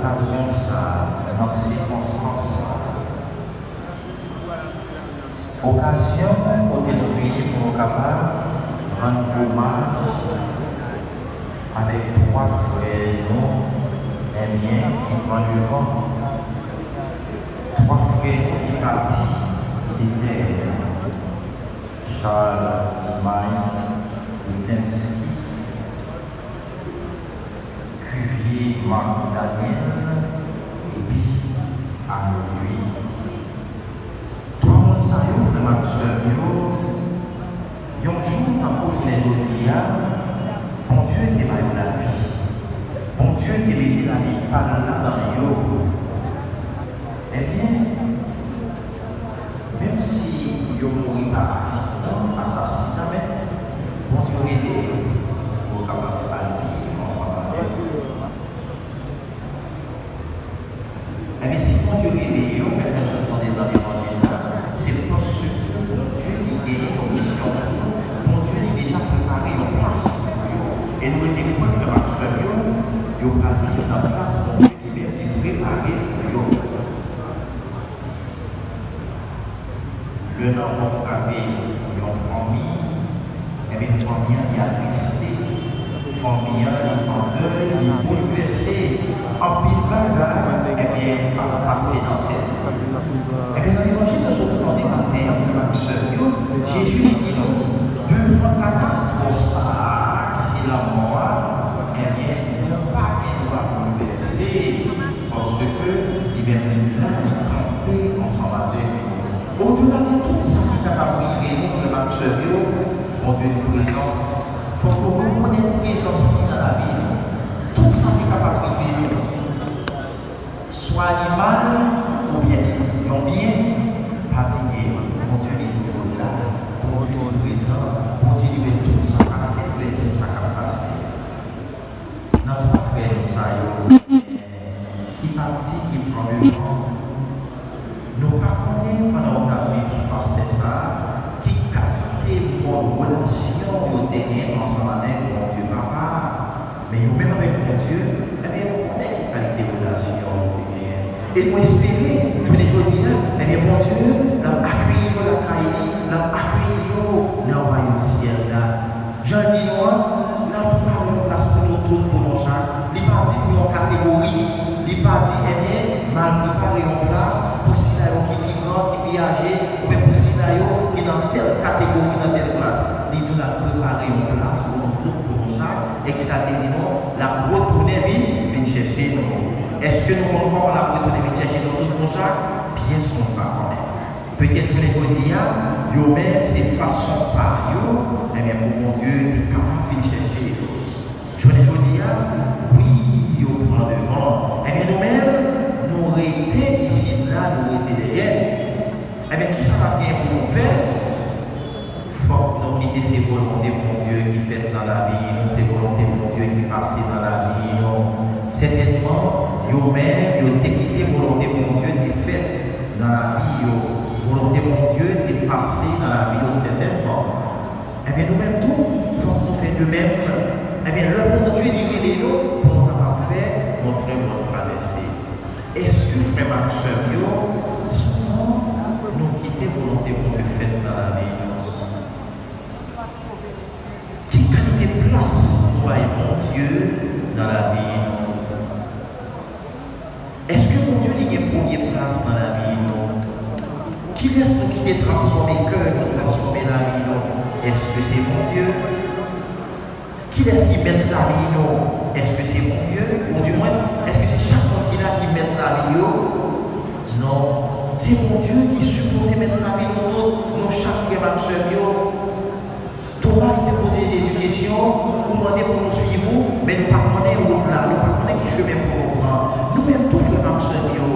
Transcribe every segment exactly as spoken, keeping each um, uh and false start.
okazyon sa a, nan sikonstans sa a. Okazyon kote nou vini pou nou kapab rann omaj avèk twa frè nou, ebyen, ki pran devan. Twa frè nou ki pati kite tè a. Charles Mike Witensky, Cuvier Marc Daniel, epi Arnold Louis. Twa moun sa yo, frè m ak sè m yo, yon jou tankou jounen jodi a, Bondye te ba yo lavi. Bondye te mete lavi pa l la nan yo. Ebyen, menm si yo mouri pa aksidan, asasina menm, Bondye rele yo pou yo kapab al viv ansanm avèk yo. Ebyen, si Bondye rele yo, menm jan nou sot tande nan levanjil la, se paske Bondye li genyen yon misyon pou yo. Bondye li deja prepare yon plas pou yo. E nou rete kwè, frè m ak sè m yo, yo pral viv nan plas Bondye li menm li prepare pou yo. Lè lanmò frape yon fanmi, ebyen, fanmi an li atriste, fanmi an li an dèy, li boulvèse. Anpil bagay, ebyen, ap pase nan tèt. Ebyen, nan levanjil nou sot tande maten an, frè m ak sè m yo, Jezi li di nou, devan katastwòf sa a, ki se lanmò a, ebyen, nou pa gen dwa boulvèse. Paske li menm li la, li kanpe ansanm avèk nou. Odela de tout sa ki kapab rive nou, frè m ak sè m yo, Bondye li prezan. Fòk nou rekonèt prezans li nan lavi nou. Tout sa ki kapab rive nou, swa li mal oubyen li yon byen, pa bliye, Bondye li toujou la, Bondye li prezan, Bondye li wè tout sa k ap fèt, li wè tout sa k ap pase. Nan twa frè nou sa yo, ki pati, ki pran devan, nou pa konnen pandan yo t ap viv sou fas tè sa a, ki kalite mòd relasyon yo te gen ansanm avèk Bondye Papa a. Men yo menm avèk Bondye, ebyen, nou konnen ki kalite relasyon yo te genyen. E nou espere, jounen jodi a, ebyen, Bondye, l ap akeyi yo lakay li, l ap akeyi yo nan wayòm syèl la. Jan l di nou an, l ap prepare yon plas pou nou tout, pou nou chak. Li pa di pou yon kategori. Li pa di, ebyen, m al prepare yon plas pou sila yo ki pi gran, ki pi aje, oubyen pou sila yo ki nan tèl kategori, nan tèl plas. Li di w l ap prepare yon plas pou nou tout, pou nou chak. E kisa l te di nou? L ap retounen vin, vin chèche nou. Èske nou konn kòman l ap retounen vin chèche nou tout, nou chak? Pyès moun pa konnen. Petèt jounen jodi a, yo menm se fason pa yo, ebyen, pou Bondye te kapab vin chèche yo. Jounen jodi a, wi, yo pran devan. Ebyen, nou menm, nou rete isit la, nou rete dèyè. Ebyen, kisa n ap gen pou nou fè? Fòk nou kite se volonte Bondye ki fèt nan lavi nou, se volonte Bondye ki pase nan lavi nou. Sètènman, yo menm, yo te kite volonte Bondye te fèt nan lavi yo. Volonte Bondye te pase nan lavi yo, sètènman. Ebyen, nou menm tou, fòk nou fè de menm. Ebyen, lè Bondye li rele nou, pou nou kapab fè yon trè bòn travèse. Èske, frè m ak sè m yo, souvan nou kite volonte Bondye fèt nan lavi nou? Ki kalite plas nou bay Bondye nan lavi nou? Èske Bondye li gen premye plas nan lavi nou? Kilès nou kite transfòme kè nou, transfòme lavi nou? Èske se Bondye? Kilès ki mèt lavi nou? Èske se Bondye? Oudimwens, èske se chak moun ki la ki mèt lavi yo? Non. Se Bondye ki sipoze mèt lavi nou tout, nou chak, frè m ak sè m yo. Toma, li te poze Jezi kesyon, ou mande pou nou swiv ou, men nou pa konnen wout la, nou pa konnen ki chemen pou nou pran. Nou menm tou, frè m ak sè m yo,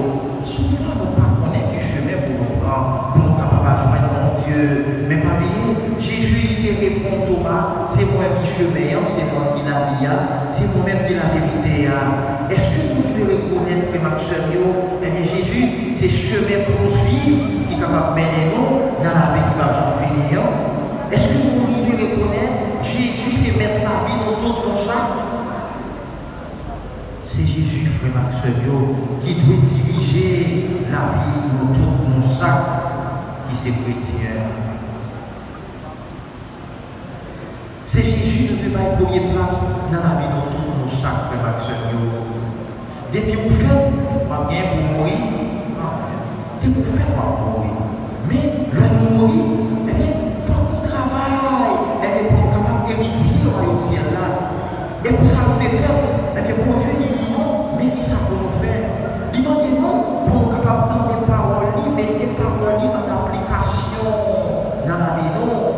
souvan nou pa konnen ki chemen pou nou pran, pou nou kapab al jwenn Bondye. Men pa bliye, Jezi, li te reponn Toma, se mwen menm ki chemen an, se mwen menm ki lavi a, se mwen menm ki laverite a. Èske nou rive rekonèt, frè m ak sè m yo, ebyen, Jezi, se chemen pou nou swiv ki kapab mennen nou nan lavi ki p ap janm fini an? Èske nou rive rekonèt Jezi se mèt lavi nou tout, nou chak? Se Jezi, frè m ak sè m yo, ki dwe dirije lavi nou tout, nou chak ki se kretyen. Se Jezi nou dwe bay premye plas nan lavi nou tout, nou chak, frè m ak sè m yo. Depi ou fèt, w ap gen pou mouri kanmenm. Depi w fèt, w ap mouri. Men, lè nou mouri, ebyen, fòk nou travay, ebyen, pou nou kapab eritye wayòm syèl la. E pou sa rive fèt, ebyen, Bondye li di nou, men ki sa pou nou fè. Li mande nou pou nou kapab tande pawòl li, mete pawòl li an aplikasyon nan lavi nou,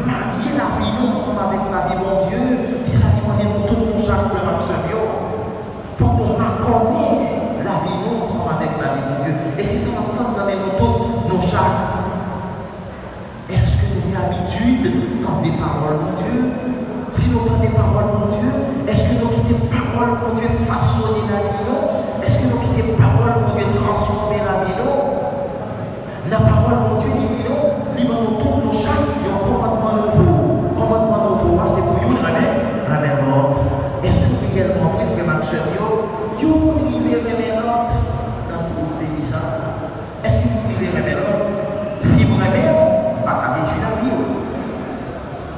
marye lavi nou ansanm avèk lavi Bondye. Se sa li mande nou tout, nou chak, frè m ak sè m yo. Fòk nou makònen lavi nou ansanm avèk lavi Bondye. E se sa n ap tann nan men nou tout, nou chak. Èske nou gen abitid tande pawòl Bondye? Si nou tande pawòl Bondye, èske nou kite pawòl Bondye fasone lavi nou? Èske nou kite pawòl Bondye transfòme lavi nou? Nan pawòl Bondye, li di nou, li ban nou tout, nou chak, yon kòmandman nouvo. Kòmandman nouvo a, se pou youn renmen, renmen lòt. Èske reyèlman vre, frè m ak sè m yo, youn rive renmen lòt nan ti bout peyi sa a? Èske nou rive renmen lòt? Si m renmen w, m pa ka detwi lavi w.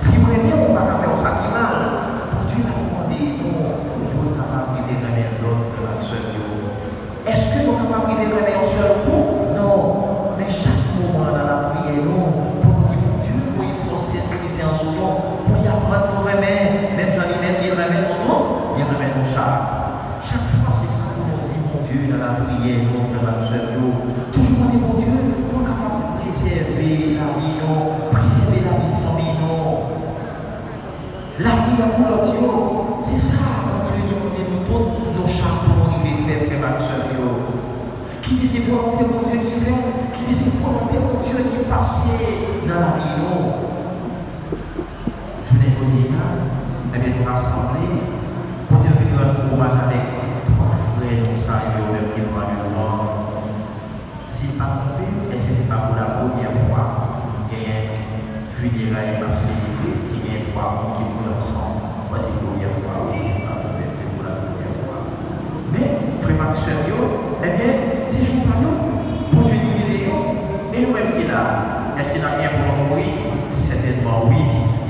Si m renmen w, m pa ka fè w sa ki mal. Bondye ap mande nou pou youn kapab rive renmen lòt, frè m ak sè m yo. Èske nou kapab rive renmen yon sèl kou? Non. Men chak moman nan lapriyè nou, pou nou di Bondye voye fòs Sentespri a sou nou, pou li aprann nou renmen, menm jan li menm li renmen nou tout, li renmen nou chak. Chak fwa, se sa pou nou di Bondye nan lapriyè nou, frè m ak sè m yo. Toujou mande Bondye pou l kapab prezève lavi nou, prezève lavi fanmi nou. Lapriyè pou lòt yo, se sa Bondye li mande nou tout, nou chak pou nou rive fè, frè m ak sè m yo. Kite se volonte Bondye ki fèt, kite se volonte Bondye ki pase nan lavi nou. Jounen jodi a, ebyen, nou rasanble, kote nou vin rann omaj avèk twa frè nou sa yo menm ki pran devan. Si m pa twonpe m, èske se pa pou la premyè fwa m genyen fineray m ap selebre, ki genyen twa moun ki mouri ansanm? Mwen, se premyè fwa, wi, si m pa twonpe m, se pou la premyè fwa. Men, frè m ak sè m yo, ebyen, se jou pa nou. Bondye li rele yo. E nou menm ki la, èske n ap gen pou nou mouri? Sètènman, wi.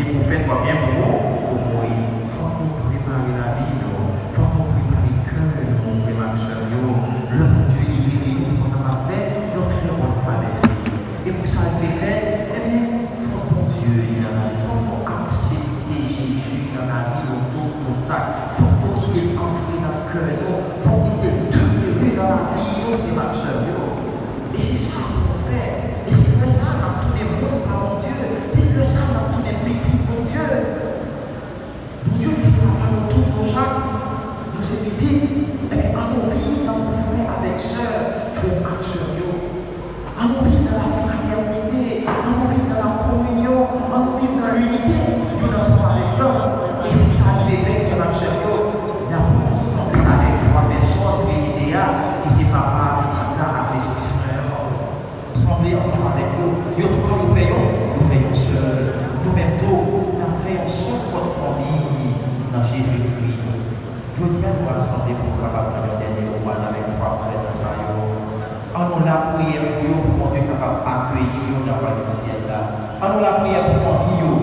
E pou fèt, w ap gen pou nou, pou mouri. Fòk nou prepare lavi nou. Fòk nou prepare kè nou, frè m ak sè m yo. Lè Bondye li rele nou pou nou kapab fè yon trè bòn travèse. E pou sa rive fèt, ebyen, fòk Bondye li nan lavi nou. Fòk nou aksepte Jezi nan lavi nou tout, nou chak. Fòk nou kite l antre nan kè nou. Fòk nou kite l demere nan lavi nou, frè m ak sè m yo. E se sa pou nou fè. E se lè sa a n ap tounen moun pa Bondye. Se lè sa a n ap tounen pitit Bondye. Bondye li se papa nou tout, nou chak, nou se pitit. Ebyen, ann nou viv tankou frè avèk sè, frè ak sè yo. Ann nou viv dans la fraternité, ann nou viv dans la communion, ann nou viv dans l'unité, youn ansanm avèk lòt. E si sa rive fèt, frè ak sè yo, n ap sanble avèk twa pèsòn Trinite a, ki se Papa, Pitit la ak Lespri Sen an. Sanble ansanm avèk yo. Yo twa, yo fè yon, yo fè yon sèl. Nou menm tou, n ap fè yon sèl kò fanmi nan Jezikri. Jodi a, nou rasanble pou nou kapab rann yon dènye omaj avèk twa frè nou sa yo. Ann nou lapriyè pou yo, pou Bondye kapab akeyi yo nan wayòm syèl la. Ann nou lapriyè pou fanmi yo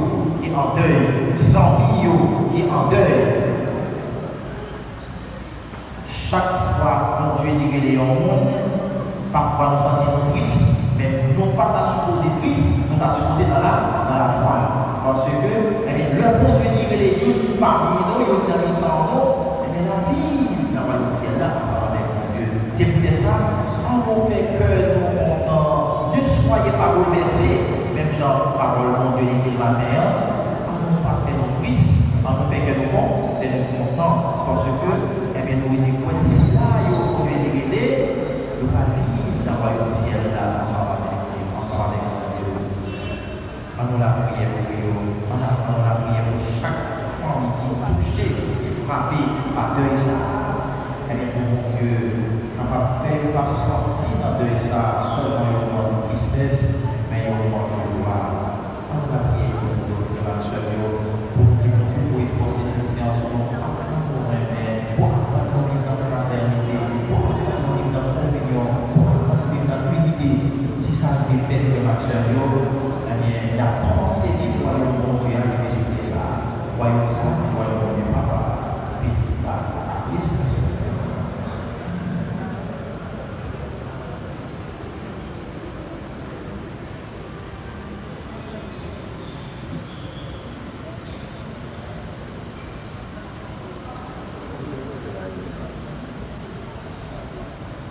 ki an dèy, zanmi yo ki an dèy. Chak fwa Bondye li rele yon moun, pafwa nou santi nou tris, men nou pa ta sipoze tris, nou ta sipoze nan la, nan lajwa. Paske, ebyen, lè Bondye li rele youn pami nou, youn nan mitan nou, ebyen, n ap viv nan wayòm syèl la ansanm avèk Bondye. Se poutèt sa, ann nou fè kè nou kontan. Ne soyez pas bouleversés, menm jan pawòl Bondye li di l maten an, ann nou pa fè nou tris, ann nou fè kè nou kon-, fè nou kontan, paske, ebyen, nou rete kwè sila yo Bondye li rele, yo pral viv nan wayòm syèl la ansanm avèk li, ansanm avèk Bondye. Ann nou lapriyè pou yo, ann, ann nou lapriyè pou chak fanmi ki touche, ki frape pa dèy sa a, ebyen, pou Bondye kapab fè yo pa santi nan dèy sa a sèlman yon moman de tristès, men yon moman de jwa. Ann nou lapriyè youn pou lòt, frè m ak sè m yo, pou nou di Bondye voye fòs Lespri Sen an sou nou, pou aprann nou renmen, pou aprann nou viv nan Espri Sentespri.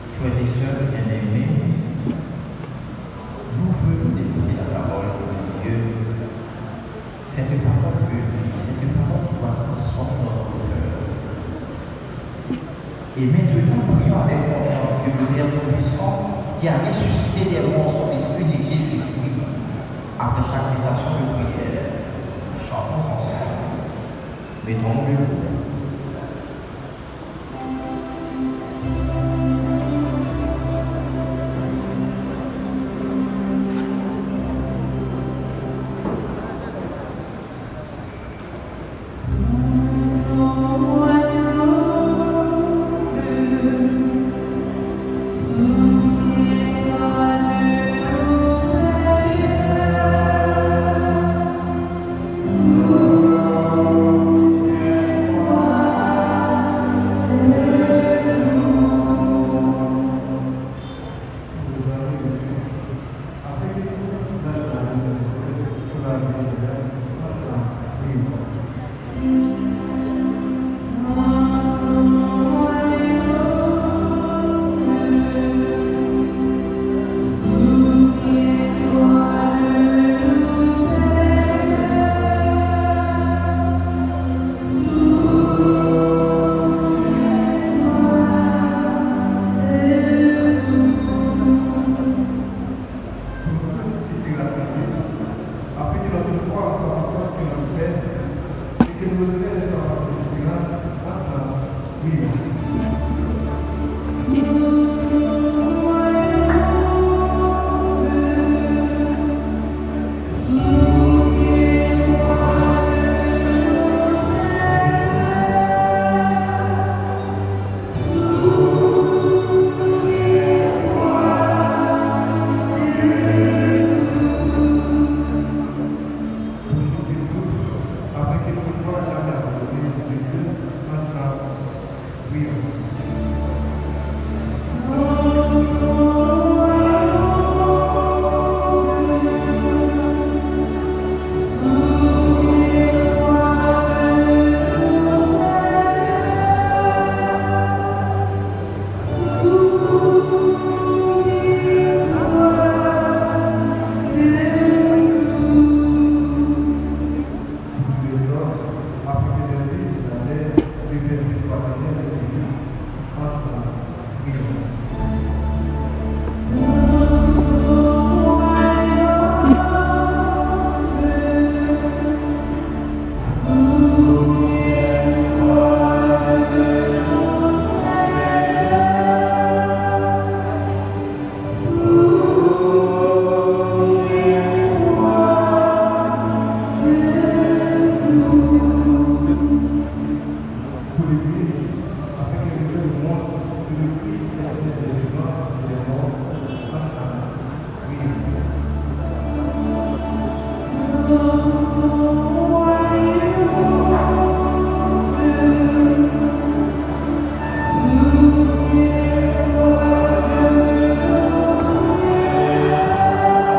Frères et sœurs bien-aimés, nous venons d'écouter la parole de Dieu. Cette parole de vie, cette parole qui doit transformer notre cœur. Et maintenant, prions avec confiance Dieu, le Père Tout-Puissant, qui a ressuscité des morts son Fils unique Jésus-Christ. Après chaque invitation de prière, chantons ensemble. Mettons-nous debout. Afin que tout la joie de notre cœur pour la vie éternelle passe la prière. Pour nous tous ici rassemblés, afin que notre foi soit plus forte que notre peur, et que nous retenons l'espérance de l'espérance, grâce à la prière.